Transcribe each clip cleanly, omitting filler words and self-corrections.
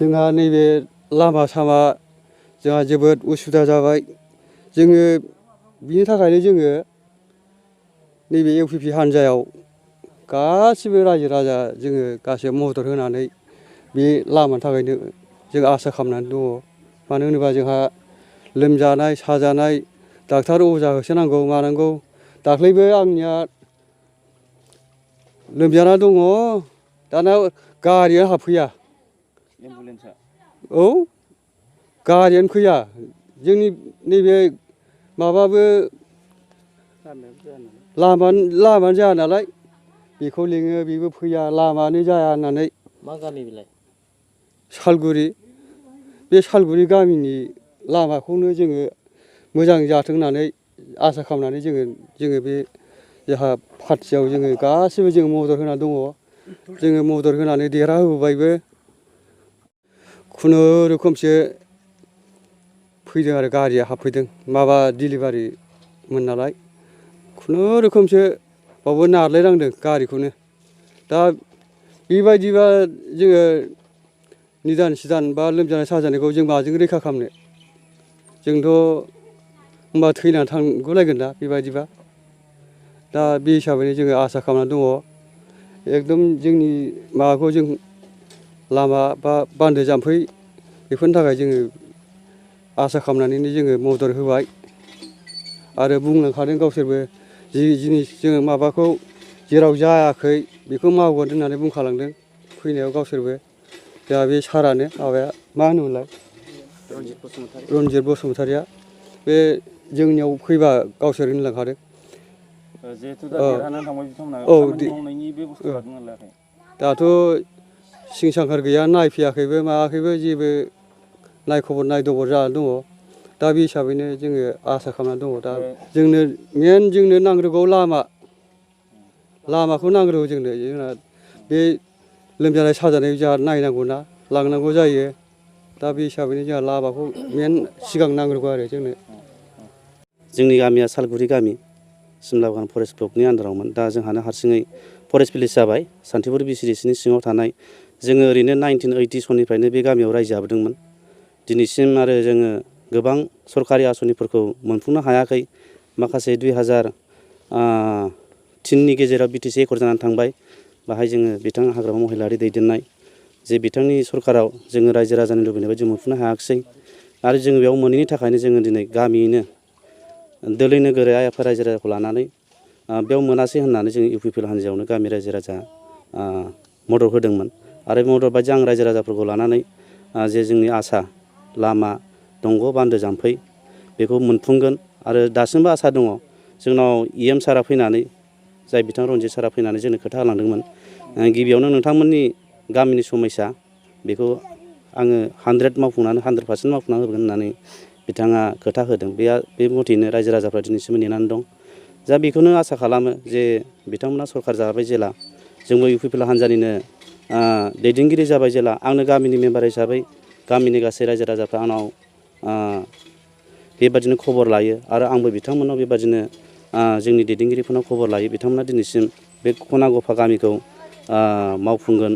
जोंहा नैबे लामा सामा जोंहा जोबोद उसुबिदा जाबाय। जोङो बिनि थाखायनो जोङो नैबे इउपिपि हान्जायाव गासिबो रायजो राजा जोङो गासिबो मदद होनानै बे लामानि थाखायनो जों आसा खालामनानै दङ। मानो होनोबा जोंहा लोमजानाय साजानाय डाक्टार अजा होसोनांगौ मानांगौ। दाख्लैबो आंनिया लोमजाना दङ, दाना गारिया हाबफैया। एम्बुलेन्सआ? औ, गारियानो फैया। जोंनि नैबे माबाबो लामायानो जाया नालाय बेखौ लिङो बेबो फैया, लामायानो जाया होननानै। मा गामि बेलाय? सालगुरि। बे सालगुरि गामिनि लामाखौनो जोङो मोजां जाथों होननानै आसा खालामनानै जोङो बे जोंहा पार्टियाव जोङो गासिबो जोङो मदद होना दङ। जोङो मदद होनानै देरहाहोबोबायबो। खुनुरुखुमसो फैदों आरो गारिया हाबफैदों, माबा डिलिभारिमोन नालाय। खुनुरुखुमसो बावबो नारलायनांदों गारिखौनो। दा बेबायदिबा जोङो निदान सिदान बा लोमजानाय साजानायखौ जों माजों रैखा खालामनो? जोंथ' होनबा थैनानै थांगुलायगोन ना बेबायदिबा। दा बे हिसाबैनो जोङो आसा खालामनानै दङ। एकदम जोंनि माबाखौ जों लामा बा बान्दो जाम्फै बेफोरनि थाखाय जोङो आसा खालामनानैनो जोङो मदद होबाय। आरो बुंलांखादों गावसोरबो जि जिनिस जोङो माबाखौ जेराव जायाखै बेखौ मावगोन होननानै बुंखालांदों फैनायाव गावसोरबो। दा बे सारानो माबाया मा होनोमोनलाय? रन्जित बसुमतारिया बे जोंनियाव फैबा गावसोर होनलांखादों। जिहेथु दा देरहानानै थांबाय बिथांमोना खामानि मावनायनि बेब'स्था लादोंना लायाखै? दाथ' सिं सांखार गैया, नायफैयाखैबो मायाखैबो, जेबो नायखबर नायदबर जानानै दङ। दा बे हिसाबैनो जोङो आसा खालामनानै दङ। दा जोंनो नांग्रोगौ लामाखौ नांग्रोगौ जोंनो। जोंना बे लोमजानाय साजानाय जोंहा नायनांगौ ना, लांनांगौ जायो। दा बे हिसाबैनो जोंहा लामाखौ मेन सिगां नांग्रोगौ आरो जोंनो। जोंनि गामिया सालगुरि गामि, सिमला बागान फरेस्ट ब्लकनि आन्दारावमोन। दा जोंहानो हारसिङै फरेस्ट भिलेज जाबाय, सान्थिफुर बिसिडिसिनि सिङाव थानाय। जोङो ओरैनो 1980 सननिफ्रायनो बे गामियाव रायजो जाबोदोंमोन। दिनैसिम आरो जोङो गोबां सरकारि आसनिफोरखौ मोनफुंनो हायाखै। माखासे 2003नि गेजेराव बिटिसि एकर्ड जानानै थांबाय। बाहाय जोङो बिथां हाग्रामा महिलारि दैदेननाय जे बिथांनि सरकाराव जोङो रायजो राजानि लुबैनाय बायदि मोनफुंनो हायाखिसै। आरो जोङो बेयाव मोनैनि थाखायनो जोङो दिनै गामियैनो दोलै नोगोरै आइ आफा रायजो राजाखौ लानानै बेयाव मोनासै होननानै जों इउपिपिएल हान्जायावनो गामि रायजो राजा मदद होदोंमोन। आरो मदद बायदि आं रायजो राजाफोरखौ लानानै जे जोंनि आसा लामा, दंग', बान्दो, जाम्फै बेखौ मोनफुंगोन। आरो दासिमबो आसा दङ। जोंनाव EM सारा फैनानै, जाय बिथां रन्जित सारा फैनानै जोंनो खोथा होलांदोंमोन। गिबियावनो नोंथांमोननि गामिनि समयसा बेखौ आङो 100% मावफुंना होगोन होननानै बिथाङा खोथा होदों। बे मथेनो रायजो राजाफ्रा दिनैसिम नेनानै दं। दा बेखौनो आसा खालामो जे बिथांमोना सरकार जाबाय जेला, जोंबो इउपिपिएल हान्जानिनो दैदेनगिरि जाबाय जेला, आंनो गामिनि मेम्बार हिसाबै गामिनि गासै रायजो राजाफ्रा आंनाव बेबादिनो खबर लायो। आरो आंबो बिथांमोननाव बेबादिनो जोंनि दैदेनगिरिफोरनाव खबर लायो। बिथांमोना दिनैसिम बे खना गफा गामिखौ मावफुंगोन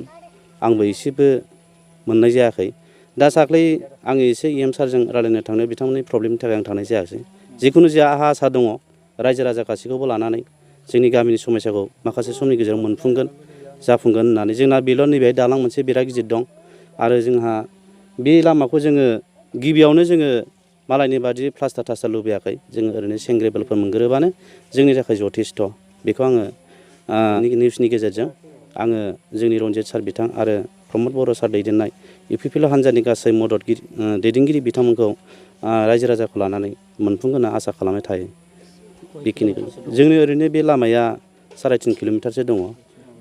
आंबो एसेबो मोननाय जायाखै। दा दाख्लै आङो एसे EM सारजों रायलायनो थांनायाव बिथांमोननि प्रब्लेमनि थाखाय आं थांनाय जायासै। जिखुनु जाया आंहा आसा दङ रायजो राजा गासैखौबो लानानै जोंनि गामिनि समयसाखौ माखासे समनि गेजेराव मोनफुंगोन, जाफुंगोन होननानै। जोंना बेल' नैबे दालां मोनसे बिराद गिदिर दं। आरो जोंहा बे लामाखौ जोङो गिबियावनो जोङो मालायनि बादि प्लास्टार थास्टार लुबैयाखै। जोङो ओरैनो सेंग्रेबेलफोर मोनग्रोबानो जोंनि थाखाय जथेस्थ'। बेखौ आङो निउसनि गेजेरजों आङो जोंनि रन्जित सार बिथां आरो प्रमद बर' सार दैदेननाय इउपिपिएल हान्जानि गासै दैदेनगिरि बिथांमोनखौ रायजो राजाखौ लानानै मोनफुंगोन होनना आसा खालामनाय थायो। बेखिनिखौ जोंनि ओरैनो बे लामाया 3.5 किल'मिटारसो दङ।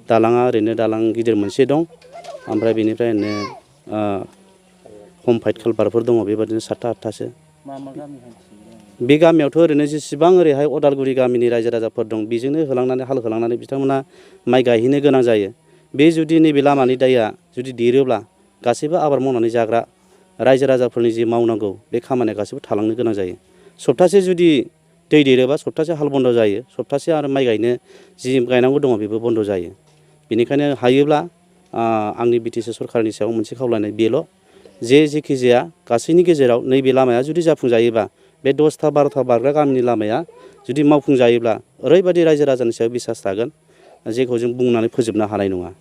दालाङा ओरैनो दालां गिदिर मोनसे दं। ओमफ्राय बेनिफ्राय ओरैनो हमफाइट कालभारफोर दङ बेबादिनो 7था 8थासो। मा गामि हान्थियो? बे गामियावथ' ओरैनो जेसेबां ओरैहाय अदालगुरि गामिनि रायजो राजाफोर दं बेजोंनो हाल होलांनानै बिथांमोना माइ गायहैनो गोनां जायो। बे जुदि नैबे लामानि दाया जुदि देरोब्ला गासैबो आबाद मावनानै जाग्रा रायजो राजाफोरनि जि मावनांगौ बे खामानिया गासैबो थालांनो गोनां जायो। सप्तासे जुदि दै देरोबा सप्तासे हाल बन्द' जायो। सप्तासे आरो माइ गायनो जि गायनांगौ दङ बेबो बन्द' जायो। बेनिखायनो हायोब्ला आंनि बिटिसि सरकारनि सायाव मोनसे खावलायनाय बेल', जेखि जाया गासैनि गेजेराव नैबे लामाया जुदि जाफुंजायोबा बे 10टा 12टा बारग्रा गामिनि लामाया जुदि मावफुंजायोब्ला ओरैबायदि रायजो राजानि सायाव बिसास थागोन जेखौ जों बुंनानै फोजोबनो हानाय नङा।